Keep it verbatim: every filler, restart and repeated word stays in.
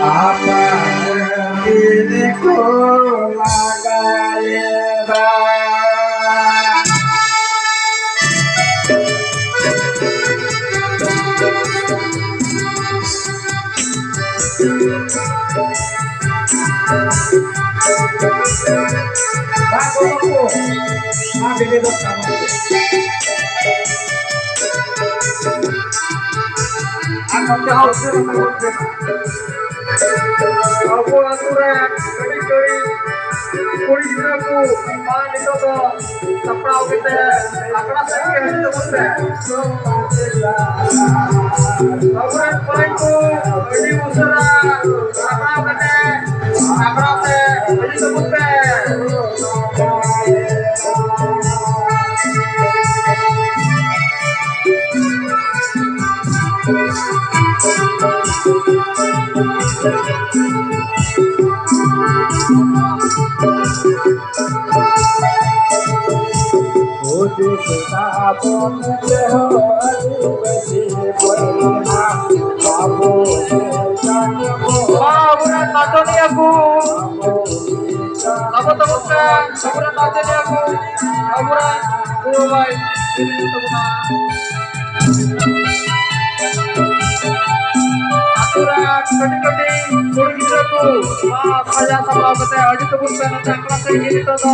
ᱟᱯᱟᱱ ᱟᱹᱯᱤᱱ ᱠᱚ ᱞᱟᱜᱟᱭᱮᱫᱟ᱾ ᱟᱨ ᱱᱚᱛᱮ ᱦᱚᱸ ᱩᱥᱟᱹᱨᱟ ᱛᱮ ᱵᱚᱱ ᱵᱮᱱᱟ᱾ ᱟᱵᱚ ᱟᱹᱛᱩ ᱨᱮ ᱠᱟᱹᱴᱤᱡ ᱠᱟᱹᱴᱤᱡ ᱠᱩᱲᱤ ᱜᱤᱫᱽᱨᱟᱹ ᱠᱚ ᱢᱟ ᱱᱤᱛᱚᱜ ᱫᱚ ᱥᱟᱯᱲᱟᱣ ᱠᱟᱛᱮ ᱟᱠᱷᱲᱟ ᱥᱮᱫ ᱜᱮ ᱦᱤᱡᱩᱜ ᱛᱟᱵᱚᱱ ᱯᱮ᱾ ᱟᱵᱚᱨᱮᱱ ᱠᱚᱲᱟ ᱠᱚ ᱟᱹᱰᱤ ᱩᱥᱟᱹᱨᱟ ᱥᱟᱯᱲᱟᱣ ᱠᱟᱛᱮ ᱟᱠᱷᱲᱟ ᱥᱮᱫ ᱦᱤᱡᱩᱜ ᱛᱟᱵᱚᱱ ᱯᱮ᱾ ᱦᱩᱫᱤᱥ ᱛᱟᱵᱚᱱ ᱛᱮᱦᱚᱸ ᱟᱹᱫᱤᱵᱟᱹᱥᱤ ᱵᱚᱭᱦᱟ ᱟᱵᱚ ᱜᱮ ᱠᱟᱱᱟ ᱵᱚᱱ᱾ ᱢᱟ ᱟᱵᱚᱨᱮᱱ ᱱᱟᱪᱚᱱᱤᱭᱟᱹ ᱠᱚ ᱟᱵᱚ ᱜᱮ ᱠᱟᱱᱟ ᱛᱟᱵᱚᱱ ᱛᱟᱵᱚᱱ ᱯᱮ, ᱟᱵᱚᱨᱮᱱ ᱱᱟᱪᱚᱱᱤᱭᱟᱹ ᱠᱚ, ᱟᱵᱚᱨᱮᱱ ᱜᱩᱨᱩ ᱵᱷᱟᱭ ᱛᱤᱨᱤᱧ ᱛᱟᱵᱚᱱᱟ᱾ ᱟᱛᱳ ᱨᱮ ᱠᱟᱹᱴᱤᱡ ᱠᱟᱹᱴᱤᱡ ᱠᱩᱲᱤ ᱜᱤᱫᱽᱨᱟᱹ ᱠᱚ ᱢᱟ ᱥᱟᱡᱟᱣ ᱥᱟᱯᱲᱟᱣ ᱠᱟᱛᱮ ᱦᱤᱡᱩᱜ ᱛᱟᱵᱚᱱ ᱯᱮ ᱱᱚᱛᱮ ᱟᱠᱷᱲᱟ ᱥᱮᱫ ᱜᱮ ᱱᱤᱛᱚᱜ ᱫᱚ᱾